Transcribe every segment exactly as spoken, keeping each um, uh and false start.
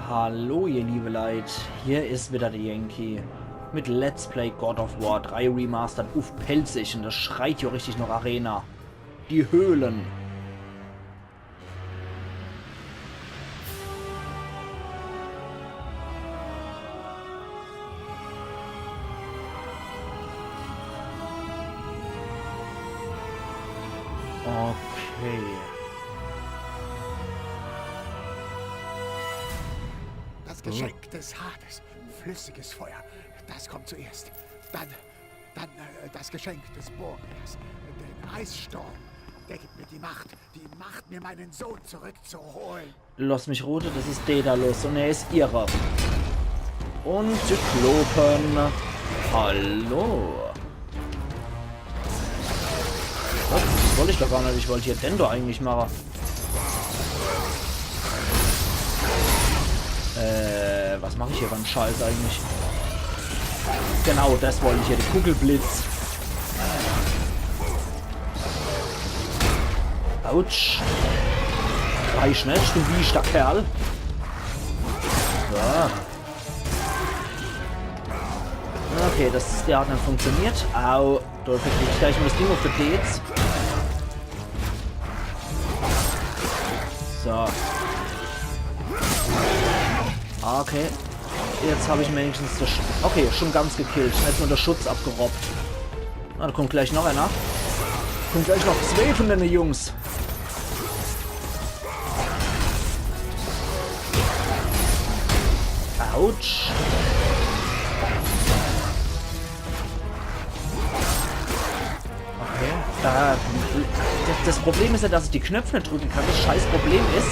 Hallo ihr liebe Leit, hier is wieder der Yankee mit Let's Play God of War drei Remastered uff Pälzisch un des schreit jo richtig noch Arena. Die Höhlen. Okay. Das Geschenk des Hades. Flüssiges Feuer. Das kommt zuerst. Dann, dann äh, das Geschenk des Borgers. Den Eissturm. Der gibt mir die Macht. Die Macht, mir meinen Sohn zurückzuholen. Lass mich rode, des is Daedalus un er is irre. Un Zyklopen. Hallo. Was? Des wollt ich doch gar net. Ich wollt hier den do eigentlich mache. Äh, was mach ich hier beim Scheiß eigentlich? Genau, des wollt ich hier. De Kugelblitz. Autsch. Reicht net, du wieschter Kerl. So. Okay, des, der hat net funktioniert. Au. Do krieg ich gleich mol des Ding uff de Deez. So. Okay. Jetzt hab ich wenigstens de Sch-, okay, schon ganz gekillt. Net nur de Schutz abgerobbt. Na, do kommt gleich noch einer. Kommt gleich noch zwee von denne Jungs. Autsch. Okay. Da, des, des Problem is jo, dass ich die Knöpf net drücke kann. Des scheiß Problem is,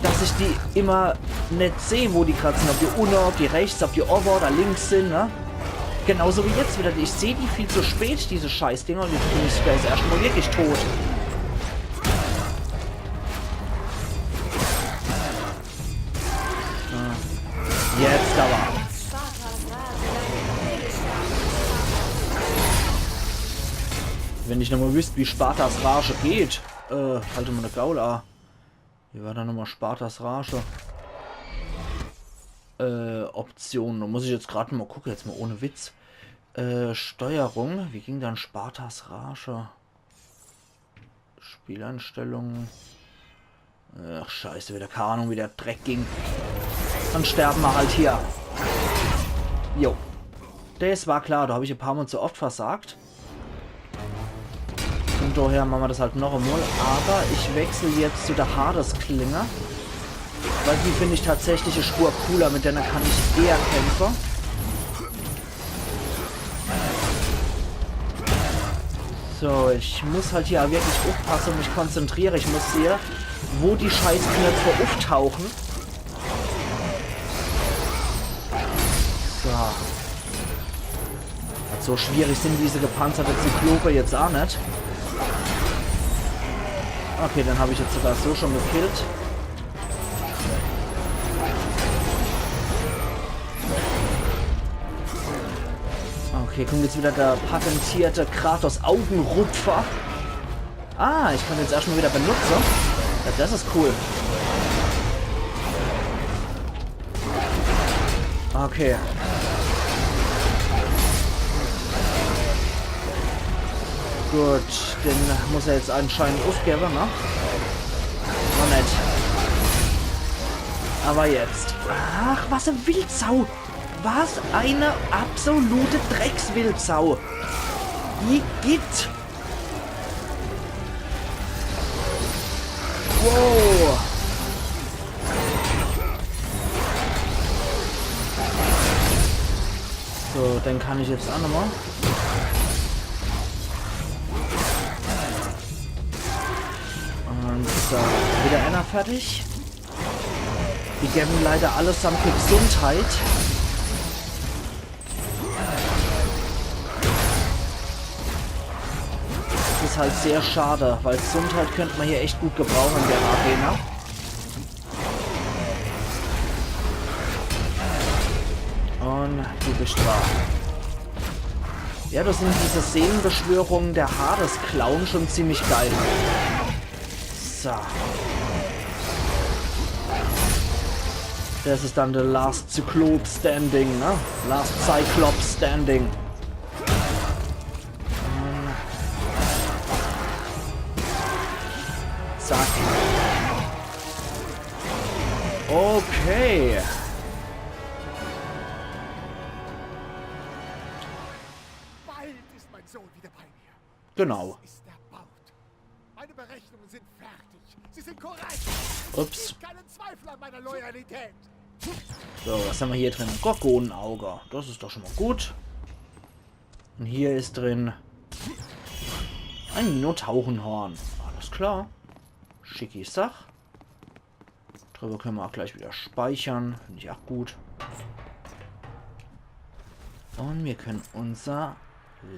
dass ich die immer net seh, wo die grad sin. Ob die unne, ob die rechts, ob die owwe oder links sin, ne? Genauso wie jetzt wieder. Ich seh die viel zu spät, diese Scheißdinger, un jetzt bin ich des erschte Mol wirklich tot. Ah. Jetzt awwer. Wenn ich nochmol wüsst, wie Spartas Rage geht. Äh, halt mol de Gaul a. Wie war do nochmol Spartas Rage? Äh, Optionen. Do muss ich jetzt grad mol gucke, jetzt mol ohne Witz. Äh, Steuerung. Wie ging dann Spartas Rage? Spieleinstellungen. Ach, scheiße, wieder kei Ahnung, wie der Dreck ging. Dann sterbe mer halt hier. Jo. Des war klar, do hab ich e paar Mol zu oft versagt. Von daher mache mer des halt noch emol. Awwer ich wechsel jetzt zu de Hades-Klinge. Weil die find ich tatsächlich e Spur cooler, mit denne kann ich eher kämpfe. So, ich muss halt hier wirklich uffpasse un mich konzentriere. Ich muss sehe, wo die Scheißknöpfe ufftauche. So. So schwierig sin diese gepanzerte Zyklope jetzt a net. Okay, den hab ich jetzt sogar so schon gekillt. Okay, kommt jetzt wieder der patentierte Kratos-Augenrupfer. Ah, ich kann den jetzt erscht mol wieder benutze. Ja, des is cool. Okay. Gut, den muss er jetzt anscheinend uffgewwe, ne? Noch net. Awwer jetzt. Ach, was e Wildsau! Was e absolute Dreckswildsau! Igitt! Wow! So, den kann ich jetzt a nochmol. Un so, wieder einer fertig. Die gewwe leider allesamt für Gesundheit. Des is halt sehr schade, weil Gesundheit könnt mer hier echt gut gebrauche in der Arena. Un du bist dra. Ja, do sin diese Seelenbeschwörungen der Hades-Clown schon ziemlich geil. So. Das is dann der Last Zyklop Standing, ne? Last Cyclops Standing. Zack. Okay. Bald ist mein Sohn wieder bei mir. Genau. Ist erbaut. Meine Berechnungen sind fertig. Sie sind korrekt. Ups. Keinen Zweifel an meiner Loyalität. So, was haben wir hier drin? Gorgonenauge. Das ist doch schon mal gut. Und hier ist drin ein Minotaurenhorn. Alles klar. Schicki Sach. Drüber können wir auch gleich wieder speichern. Finde ich auch gut. Und wir können unser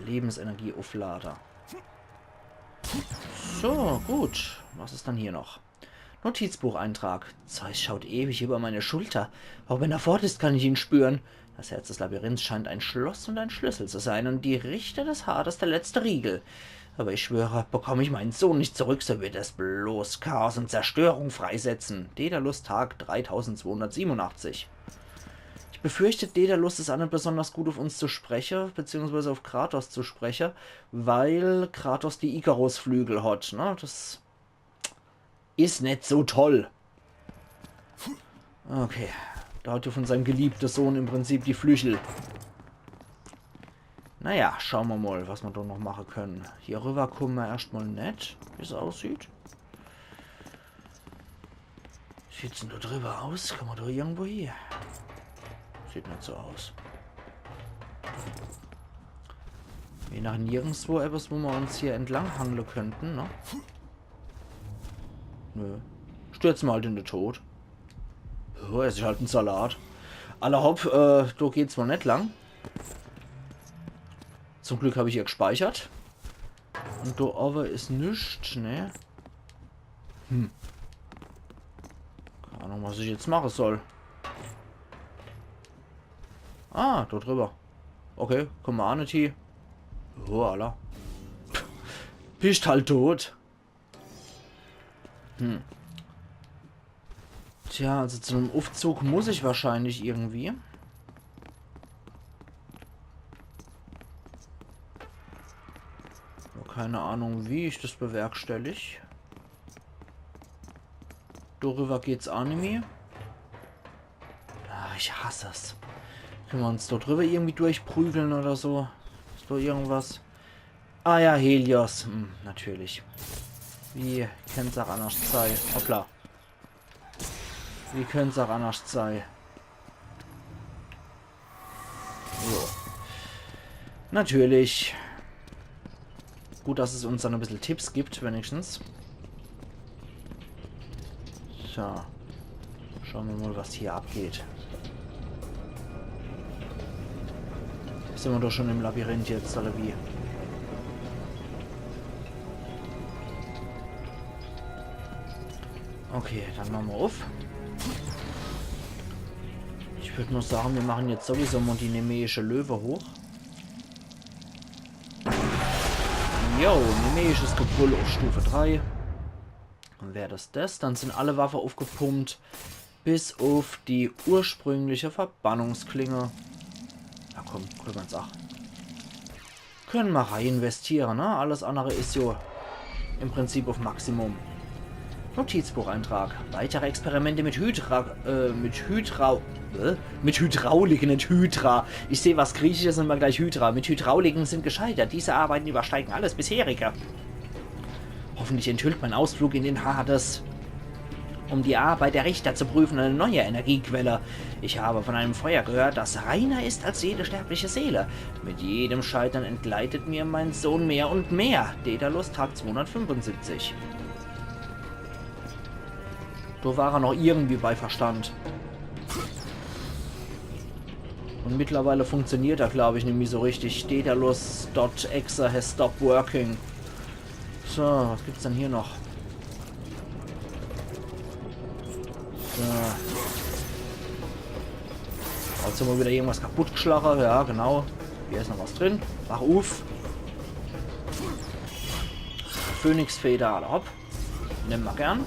Lebensenergie aufladen. So, gut. Was ist dann hier noch? Notizbucheintrag. Zeus schaut ewig über meine Schulter. Auch wenn er fort ist, kann ich ihn spüren. Das Herz des Labyrinths scheint ein Schloss und ein Schlüssel zu sein und die Richter des Hades der letzte Riegel. Aber ich schwöre, bekomme ich meinen Sohn nicht zurück, so wird es bloß Chaos und Zerstörung freisetzen. Daedalus Tag dreitausendzweihundertsiebenundachtzig. Ich befürchte, Daedalus ist auch nicht besonders gut auf uns zu sprechen, beziehungsweise auf Kratos zu sprechen, weil Kratos die Ikarus-Flügel hat, ne? Das is net so toll. Okay, da hat er von seinem geliebten Sohn im Prinzip die Flügel. Naja, schauen wir mal, was wir da noch machen können. Hier rüber kommen wir erstmal net, wie es aussieht. Sieht's denn da drüber aus? Kann man da irgendwo hier? Sieht net so aus. Je nach nirgendwo etwas, wo wir uns hier entlang hangeln könnten, ne? Nö. Stürzen wir halt in den Tod. Oh, es ist halt ein Salat. Alla hopp, äh, da geht's wohl net lang. Zum Glück habe ich hier gespeichert. Und da oben ist nichts, ne? Hm. Keine Ahnung, was ich jetzt machen soll. Ah, da drüber. Okay, komm mal an, T. Oh, alla. Bist halt tot. Hm. Tja, also zu einem Aufzug muss ich wahrscheinlich irgendwie. Nur keine Ahnung, wie ich das bewerkstellig. Darüber geht's auch nimmi. Ah, ich hasse es. Können wir uns dort drüber irgendwie durchprügeln oder so? Ist da irgendwas? Ah ja, Helios. Hm, natürlich. Wie kann's auch anders sein? Hoppla. Wie kann's auch anders sein? So. Natürlich. Gut, dass es uns dann ein bisschen Tipps gibt, wenigstens. So. Schauen wir mal, was hier abgeht. Sind wir doch schon im Labyrinth jetzt, oder wie? Okay, dann machen wir auf. Ich würde nur sagen, wir machen jetzt sowieso mal die nemeische Löwe hoch. Jo, nemeisches Gebrüll auf Stufe drei. Und wäre das das, dann sind alle Waffen aufgepumpt, bis auf die ursprüngliche Verbannungsklinge. Na komm, können wir uns auch. Können wir reinvestieren, ne? Alles andere ist ja im Prinzip auf Maximum. Notizbucheintrag. Weitere Experimente mit Hydra, äh, mit Hydra, äh, mit Hydraulik, nicht Hydra. Ich sehe was Griechisches und mal gleich Hydra. Mit Hydrauliken sind gescheitert. Diese Arbeiten übersteigen alles bisherige. Hoffentlich enthüllt mein Ausflug in den Hades, um die Arbeit der Richter zu prüfen, eine neue Energiequelle. Ich habe von einem Feuer gehört, das reiner ist als jede sterbliche Seele. Mit jedem Scheitern entgleitet mir mein Sohn mehr und mehr. Daedalus, Tag zweihundertfünfundsiebzig. Da war er noch irgendwie bei Verstand. Und mittlerweile funktioniert er, glaube ich, nämlich so richtig. Daedalus dot exe has stopped working. So, was gibt's denn hier noch? So. Jetzt haben wir wieder irgendwas kaputtgeschlagen. Ja, genau. Hier ist noch was drin. Wach auf. Phönixfeder, alla hopp. Nimm mal gern.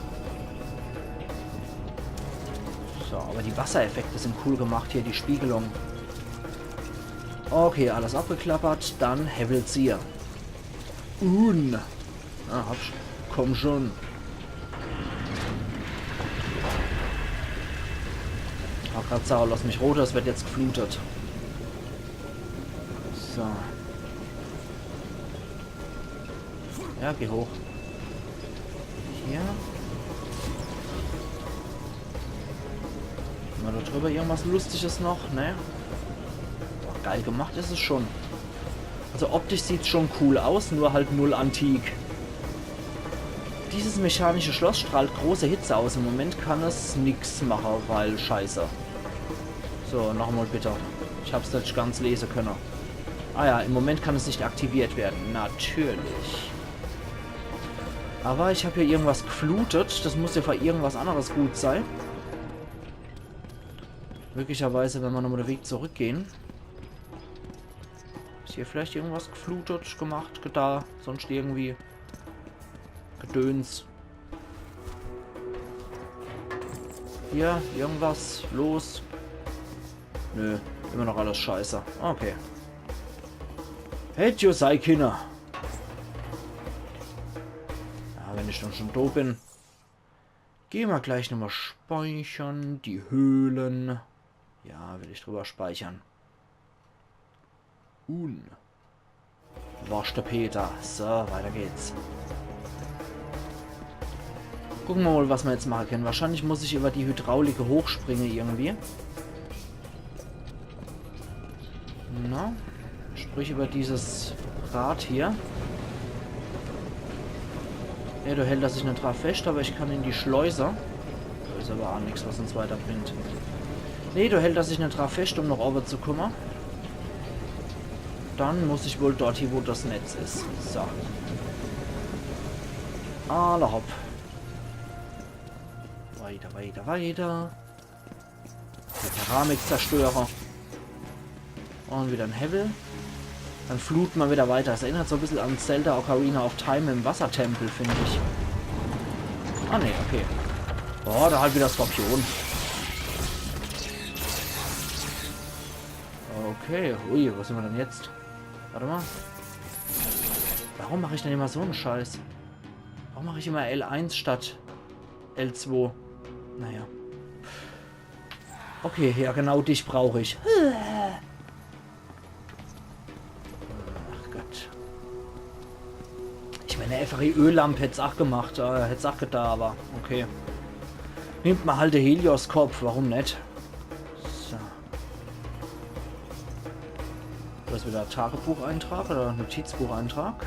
So, aber die Wassereffekte sind cool gemacht hier, die Spiegelung. Okay, alles abgeklappert, dann Hewwel ziehe. Un. Ah, hab ich. Komm schon. Ach, grad sau, lass mich runner, es wird jetzt geflutet. So. Ja, geh hoch. Hier. Haben wir da drüber irgendwas Lustiges noch? Ne? Boah, geil gemacht ist es schon. Also optisch sieht's schon cool aus, nur halt null antik. Dieses mechanische Schloss strahlt große Hitze aus. Im Moment kann es nix machen, weil scheiße. So, noch einmal bitte. Ich hab's net ganz lesen können. Ah ja, im Moment kann es nicht aktiviert werden. Natürlich. Aber ich hab hier irgendwas geflutet. Das muss ja für irgendwas anderes gut sein. Möglicherweise, wenn wir nochmal den Weg zurückgehen. Ist hier vielleicht irgendwas geflutet, gemacht, getan, sonst irgendwie Gedöns. Hier, irgendwas los? Nö, immer noch alles scheiße. Okay. Hätt jo sei kenne. Ja, wenn ich dann schon do bin. Geh mal gleich nochmal speichern. Die Höhlen. Ja, will ich drüber speichern. Un. Wascht de Peter. So, weiter geht's. Gucken wir mal, was wir jetzt machen können. Wahrscheinlich muss ich über die Hydraulik hochspringen irgendwie. Na? Sprich über dieses Rad hier. Ja, do hält er sich net dran fescht, aber ich kann in die Schleuse. Do is aber aa nix, was uns weiterbringt. Nee, do hält er sich net dran fescht, um noch owwe zu kumme. Dann muss ich wohl dort hie, wo das Netz is. So. Alla hopp. Weiter, weiter, weiter. Der Keramikzerstörer. Und wieder en Hewwel. Dann flute mer wieder weiter. Es erinnert so e bissel an Zelda Ocarina of Time im Wassertempel, find ich. Ah, nee, okay. Oh, do halt wieder Skorpion. Okay, ui, wo sin mer denn jetzt? Wart mal. Warum mach ich denn immer so en Scheiß? Warum mach ich immer L eins statt L zwei? Naja. Okay, ja, genau dich brauch ich. Ach Gott. Ich mein, e einfachi Öllamp hätt's aa gemacht, äh, hätt's aa getan, aber okay. Nimmt mer halt de Helios-Kopf, warum net? So. Do is wieder Tagebucheintrag oder Notizbucheintrag.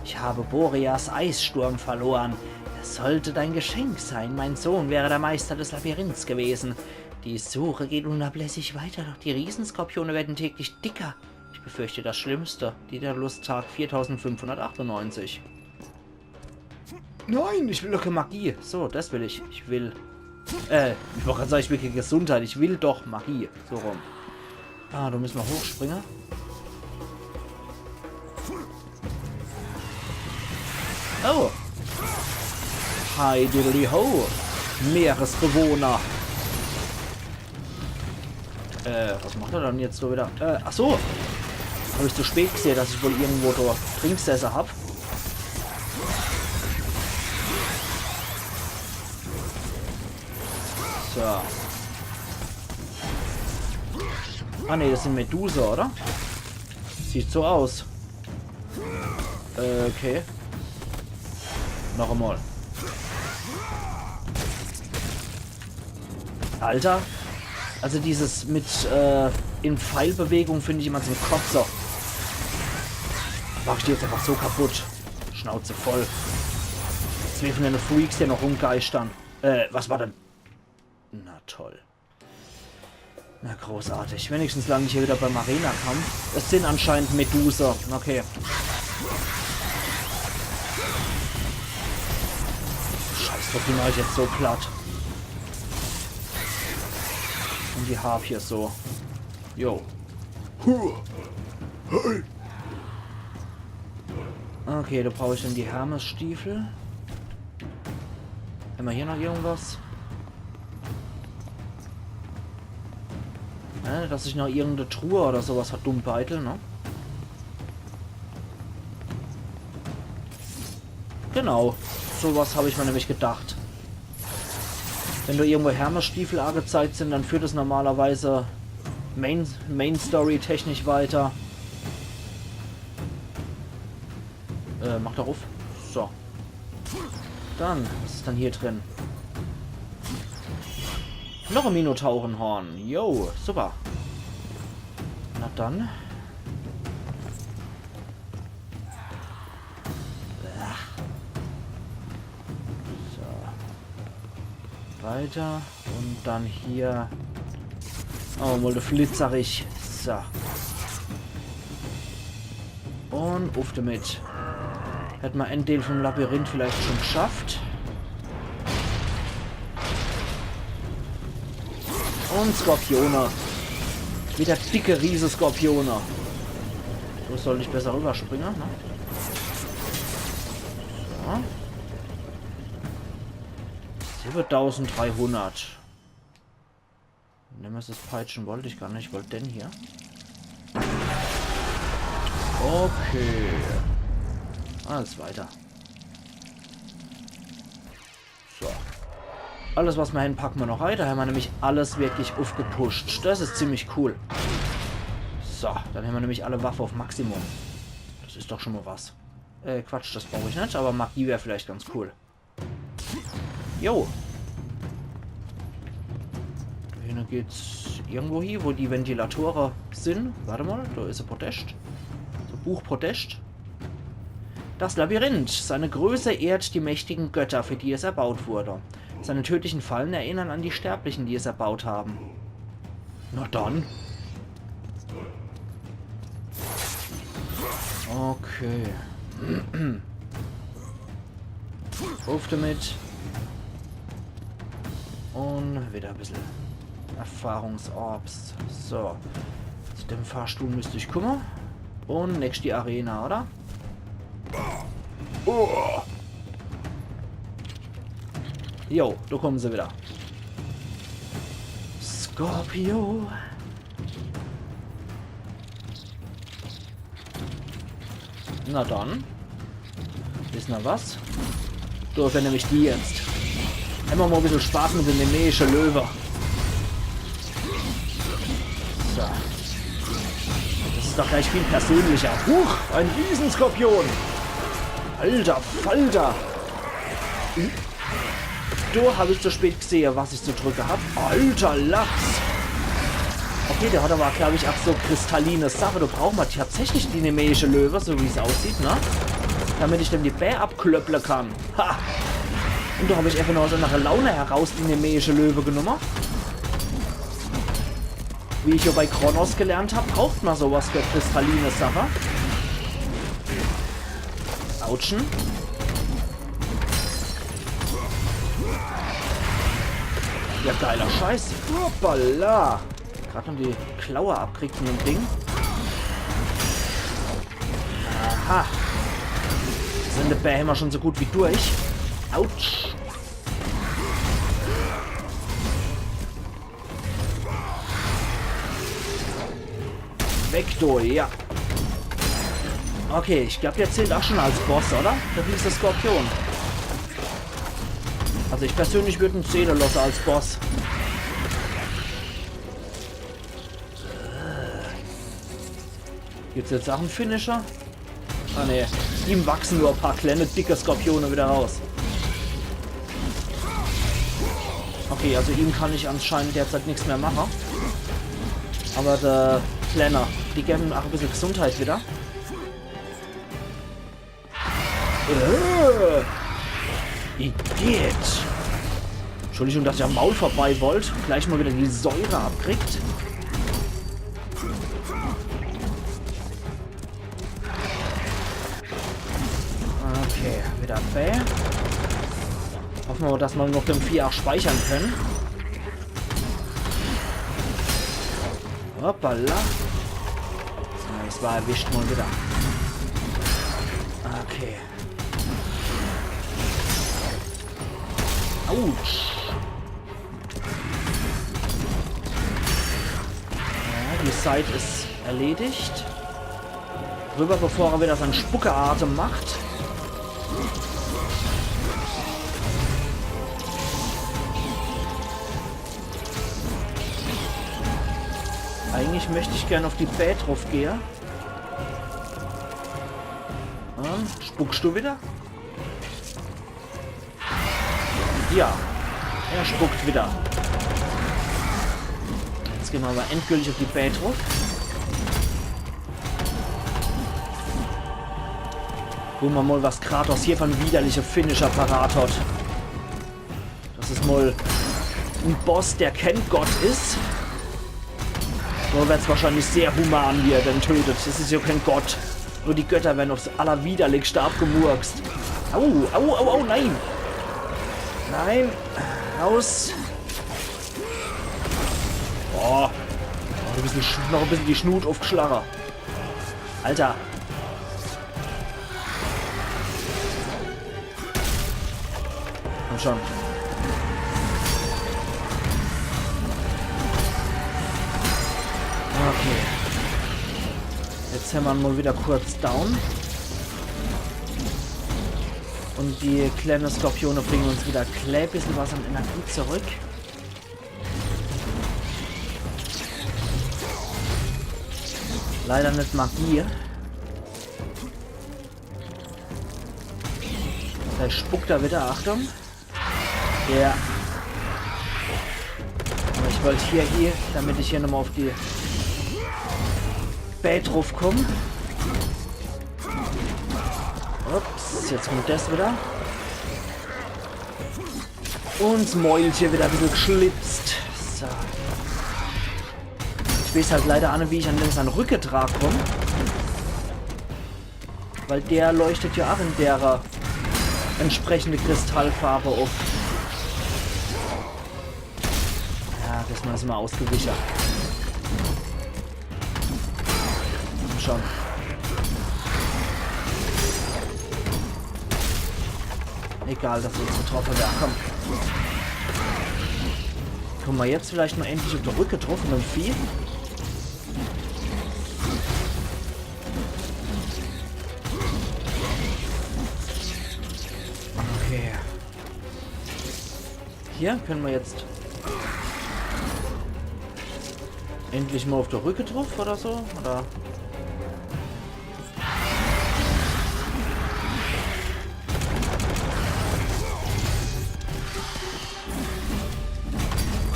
Ich habe Borias Eissturm verloren. Das sollte dein Geschenk sein. Mein Sohn wäre der Meister des Labyrinths gewesen. Die Suche geht unablässig weiter, doch die Riesenskorpione werden täglich dicker. Ich befürchte das Schlimmste. Daedalus-Tag viertausendfünfhundertachtundneunzig. Nein, ich will doch keine Magie. So, das will ich. Ich will. Äh, ich wollt grad sagen, ich will keine Gesundheit. Ich will doch Magie. So rum. Ah, do müsse mer hochspringe. Oh. Hi, diddly ho. Meeresbewohner. Äh, was macht er dann jetzt so wieder? Äh, ach so. Hab ich zu spät gesehen, dass ich wohl irgendwo do drin gesesse hab. So. Ah, nee, das sin Meduse, oder? Sieht so aus. Äh, okay. Noch einmal. Alter. Also dieses mit, äh, in Pfeilbewegung find ich immer zum Kotze. Mach ich die jetzt einfach so kaputt. Schnauze voll. Zwei von dene Freaks, die noch rumgeischtern. Äh, was war denn? Na toll. Na, großartig. Wenigstens lande ich hier wieder beim Arena-Kampf. Es sin anscheinend Meduse. Okay. Scheißdruck, die mach ich jetzt so platt. Und die Harpie so. Jo. Okay, do brauch ich dann die Hermes-Stiefel. Hämmer hier noch irgendwas? Ja, dass ich noch irgendeine Truhe oder sowas verdummbeitel, ne? Genau, sowas hab ich mir nämlich gedacht. Wenn do irgendwo Hermes-Stiefel angezeigt sind, dann führt es normalerweise Main, Main Story technisch weiter. Äh, mach doch uff. So. Dann, was ist dann hier drin? Noch ein Minotaurenhorn. Jo, super. Na dann. So. Weiter. Und dann hier. Oh, mol de Flitzerich. So. Und uff damit. Hätt ma en Deel vom Labyrinth vielleicht schon geschafft. Und Skorpione. Wieder dicke Riese-Skorpione. Do sollt ich besser rüberspringe, ne? So. Siebentausenddreihundert. Nemesis-Peitschen wollt ich gar net, ich wollt den hier. Okay. Alles weiter. So. Alles, was ma hin, packe ma noch rein. Do hämmer nämlich alles wirklich uffgepusht. Das is ziemlich cool. So, dann hämmer nämlich alle Waffe uff Maximum. Das is doch schon mol was. Äh, Quatsch, das brauch ich net, aber Magie wär vielleicht ganz cool. Jo. Do hinne geht's irgendwo hie, wo die Ventilatore sin. Wart mol, do is e Podest. So, Buch Podest. Das Labyrinth. Seine Größe ehrt die mächtigen Götter, für die es erbaut wurde. Seine tödlichen Fallen erinnern an die Sterblichen, die es erbaut haben. Na dann. Okay. Uff damit. Und wieder e bissel Erfahrungsorbs. So. Zu dem Fahrstuhl müsst ich kumme. Und nächst die Arena, oder? Oh. Jo, do kumme se wieder. Scorpio. Na dann. Is noch was? Do is er nämlich die jetzt. Hämmer mol e bissel Spaß mit dem nemeische Löwe. So. Das is doch gleich viel persönlicher. Huch, ein Riesenskorpion. Alter Falter. Do hab ich zu spät gesehe, was ich zu drücke hab. Alter Lachs! Okay, der hat aber, glaub ich, auch so kristalline Sache. Do brauch ma tatsächlich die nemeische Löwe, so wie's aussieht, ne? Damit ich dem die Bää abklöpple kann. Ha! Und do hab ich einfach nur aus einer Laune heraus die nemeische Löwe genumme. Wie ich jo bei Chronos gelernt hab, braucht ma sowas für kristalline Sache. Autschen. Ja, geiler Scheiß. Hoppala. Grad noch die Klaue abkriegt von dem Ding. Aha. Sin die Bää schon so gut wie durch. Autsch. Weg do, ja. Okay, ich glaub, der zählt auch schon als Boss, oder? Der Riese-Skorpion. Also ich persönlich würd en zähle losse als Boss. Gibt's jetzt auch en Finisher? Ah, nee. Ihm wachsen nur e paar kleine, dicke Skorpione wieder raus. Okay, also ihm kann ich anscheinend derzeit nix mehr mache. Aber der Kleine, die geben auch e bissel Gesundheit wieder. Äh, igitt. Entschuldigung, dass ich am Maul vorbei wollt. Gleich mal wieder die Säure abkriegt. Okay, wieder Bää. Hoffe ma, dass ma noch dem Vieh auch speichern können. Hoppala. Ja, das war erwischt mal wieder. Okay. Autsch. Die Side is erledigt. Rüber, bevor er wieder sein Spuckeatem macht. Eigentlich möcht ich gern uff die Bää druff gehe. Hm, spuckst du wieder? Ja. Er spuckt wieder. Jetzt gehn mer awwer endgültig uff die Bää druff. Gucke mer mol, was Kratos hier fer en widerliche Finisher parat hat. Das is mol en Boss, der kä Gott is. So werd's wahrscheinlich sehr human, wie er den tötet. Das is jo kä Gott. Nur die Götter werre uffs Allerwiderlichste abgemurkst. Au, au, au, au, nein! Nein! Raus! Boah. Noch e bissel, Sch-, noch e bissel die Schnut uffgschlage. Alter. Komm schon. Okay. Jetzt hämmer en mol wieder kurz down. Un die kleine Skorpione bringe uns wieder e klä bissel was an Energie zurück. Leider net Magie. Do spuckt er wieder, Achtung. Ja. Awwer ich wollt hier, hier, damit ich hier nochmol uff die Bää druff komm. Ups, jetzt kommt das wieder. Un 's Mäulche wieder e bissel gschlitzt. So. Ich weeß halt leider aa net, wie ich an dem sein Rücke dra komm. Weil der leuchtet jo aa in dere entsprechende Kristallfarbe uff. Ja, das Mol is er mer ausgewiche. Komm schon. Egal, dass er jetzt getroffe werd. Komm. Komm mer jetzt vielleicht mol endlich uff de Rücke druff vun dem Vieh? Okay. Hier kenne mer jetzt endlich mol uff de Rücke druff oder so, oder?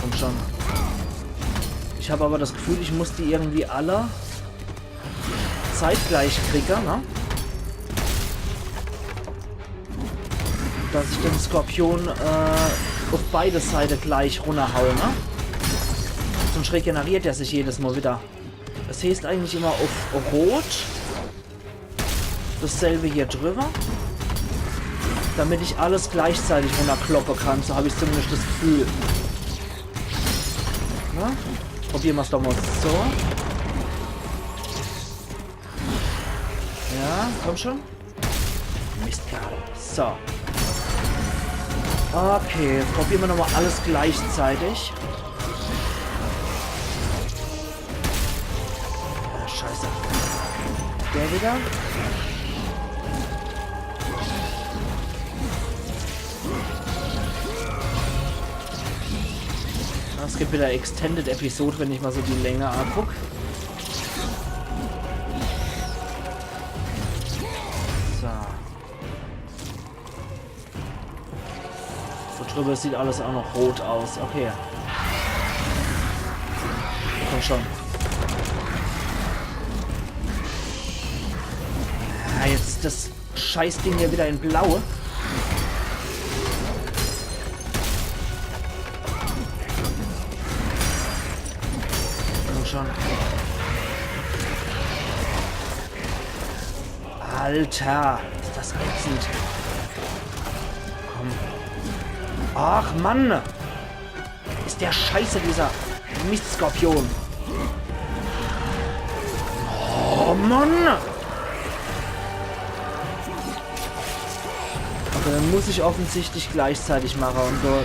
Komm schon. Ich hab awwer das Gefühl, ich muss die irgendwie alle zeitgleich kriege, ne? Dass ich den Skorpion, äh, uff beide Seite gleich runnerhau, ne? Sunscht regeneriert er sich jedes Mol wieder. Das heeßt eigentlich immer uff Rot. Dasselbe hier driwwer. Damit ich alles gleichzeitig runnerkloppe kann, so hab ich zumindescht das Gefühl. Na? Probiere mer's doch mol so. Ja, komm schon. Mistkerl. So. Okay, jetzt probiere mer nochmol alles gleichzeitig. Ah, scheiße. Der wieder. Ah, es gibt wieder Extended Episode, wenn ich mol so die Länge anguck. So. So driwwer sieht alles aa noch rot aus. Okay. Komm schon. Ah, jetzt das Scheißding hier wieder in Blau. Komm schon. Alter, is das ätzend. Komm. Ach, Mann! Is der scheiße, dieser Mistskorpion. Oh, Mann! Okay, den muss ich offensichtlich gleichzeitig mache un do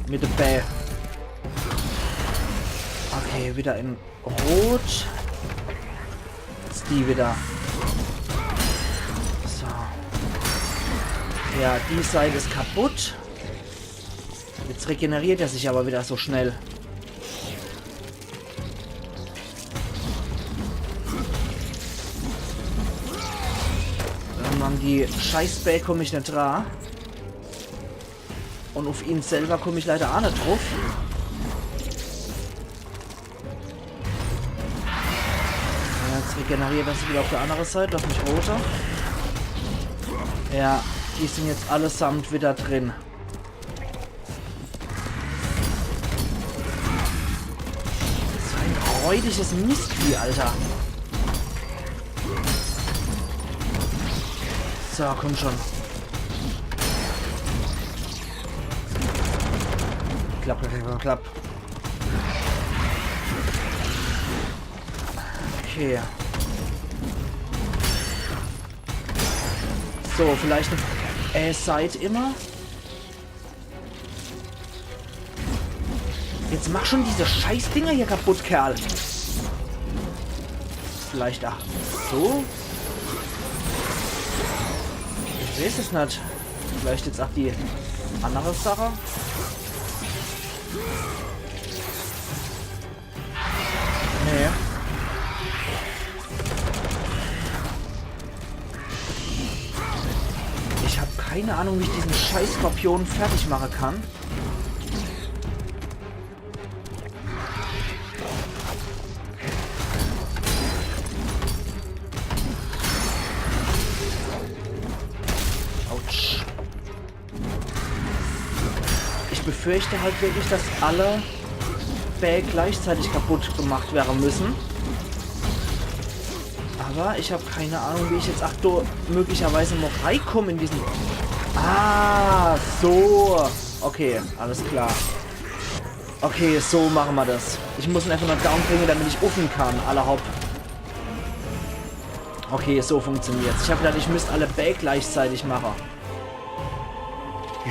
mit de Bää. Ach, Okay, wieder in Rot. Jetzt die wieder. So. Ja, die Seit is kaputt. Jetzt regeneriert er sich aber wieder so schnell. Ähm, an die Scheißbää komm ich net dra. Und auf ihn selber komm ich leider auch net drauf. Ja, jetzt regeneriert er sich wieder auf der anderen Seite, auf mich roter. Ja, die sind jetzt allesamt wieder drin. So ein räudiges Mistvieh, Alter. So, komm schon. Klapp, klapp, klapp, klapp. Okay. So, vielleicht noch. Äh, Seit immer. Jetzt mach schon diese Scheißdinger hier kaputt, Kerl. Vielleicht, ach, so? Ich weiß es net. Vielleicht jetzt auch die andere Sache? Nee. Ich hab keine Ahnung, wie ich diesen scheiß Skorpion fertig machen kann. Autsch. Ich befürchte halt wirklich, dass alle Bää gleichzeitig kaputt gemacht werden müssen. Aber ich hab keine Ahnung, wie ich jetzt, ach du, möglicherweise noch reinkomme in diesen... Ah, so. Okay, alles klar. Okay, so machen wir das. Ich muss ihn einfach nur down bringen, damit ich uffen kann. Alla hopp. Okay, so funktioniert's. Ich hab gedacht, ich müsst alle Bää gleichzeitig machen.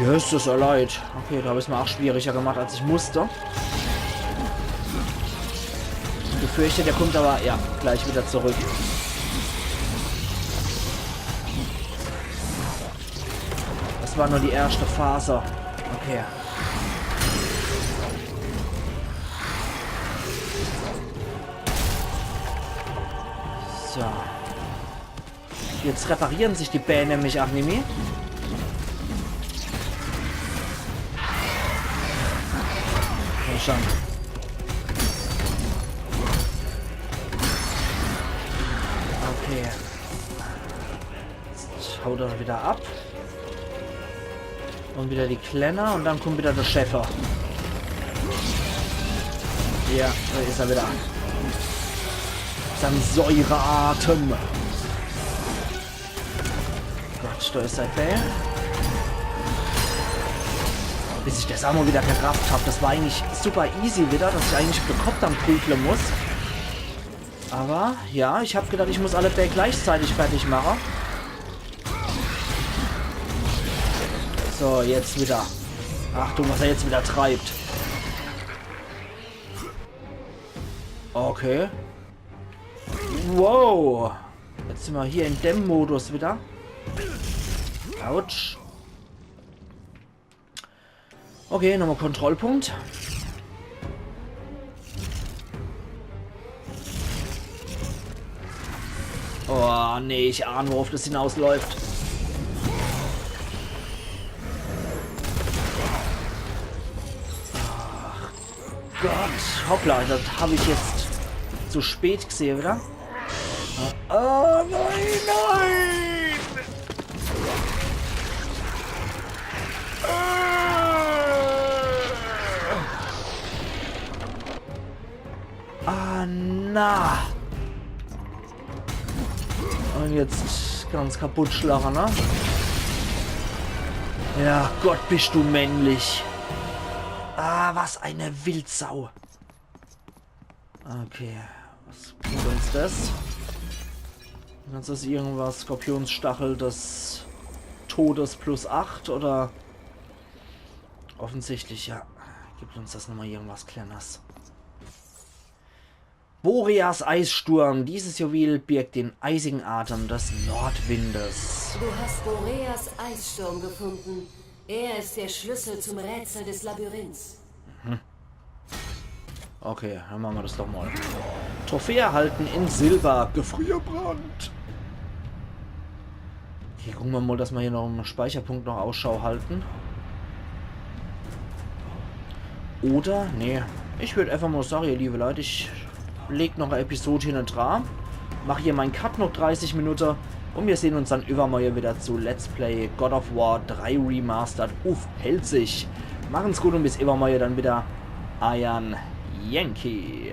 Yes, das erleid. Okay, da hab ich's mir auch schwieriger gemacht, als ich musste. Ich befürchte, der kommt aber, ja, gleich wieder zurück. Das war nur die erste Phase. Okay. So. Jetzt reparieren sich die Bää nämlich auch nimmi. Komm schon. Okay. Jetzt haut er wieder ab. Und wieder die Klenner und dann kommt wieder der Schäfer. Ja, da ist er wieder. Sein Säureatem. Gott, da ist sein Bää. Bis ich das auch mal wieder gerafft hab. Das war eigentlich super easy wieder, dass ich eigentlich auf den Kopf dann prügle muss. Aber ja, ich hab gedacht, ich muss alle Bää gleichzeitig fertig machen. So, jetzt wieder. Achtung, was er jetzt wieder treibt. Okay. Wow. Jetzt sind wir hier in dem Modus wieder. Autsch. Okay, nochmal Kontrollpunkt. Oh, nee, ich ahne, worauf das hinausläuft. Ach Gott, hoppla, das hab ich jetzt zu spät gesehen, oder? Oh, nein, nein! Ah, na! Und jetzt ganz kaputt schlagen, ne? Ja, Gott, bist du männlich. Ah, was eine Wildsau. Okay, was bringt uns das? Kannst du irgendwas? Skorpionsstachel des Todes plus acht oder? Offensichtlich, ja. Gibt uns das nochmal irgendwas Kleines. Boreas Eissturm. Dieses Juwel birgt den eisigen Atem des Nordwindes. Du hast Boreas Eissturm gefunden. Er ist der Schlüssel zum Rätsel des Labyrinths. Okay, dann mache mer des doch mal. Trophäe erhalten in Silber. Gefrierbrand. Okay, gucke mer mal, dass mer hier noch am Speicherpunkt noch Ausschau halten. Oder? Nee. Ich würd einfach mal sage, ihr liebe Leute, ich leg noch e Episode hinne dra, mach hier mein Cut noch dreißig Minute un mir sehn uns dann iwwermorje wieder zu Let's Play God of War drei Remastered uff Pälzisch. Machen's gut un bis iwwermorje dann wieder. Eiern Yankee.